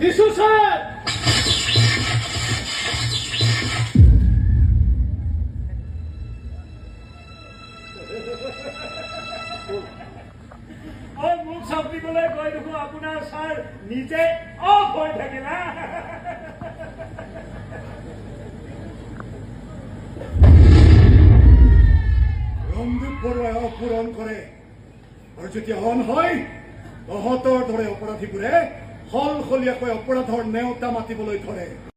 দিছো ছাৰ। অ, মোক চাপ দিবলৈ গৈ দেখোন আপোনাৰ ছাৰ নিজে অফ হৈ থাকিল হা? ৰঞ্জিত বৰুৱাই অপূৰণ কৰে আৰু যেতিয়া অন হয়, তহঁতৰ দৰে অপৰাধীবোৰে সলসলীয়াকৈ অপৰাধৰ নেওতা মাতিবলৈ ধৰে।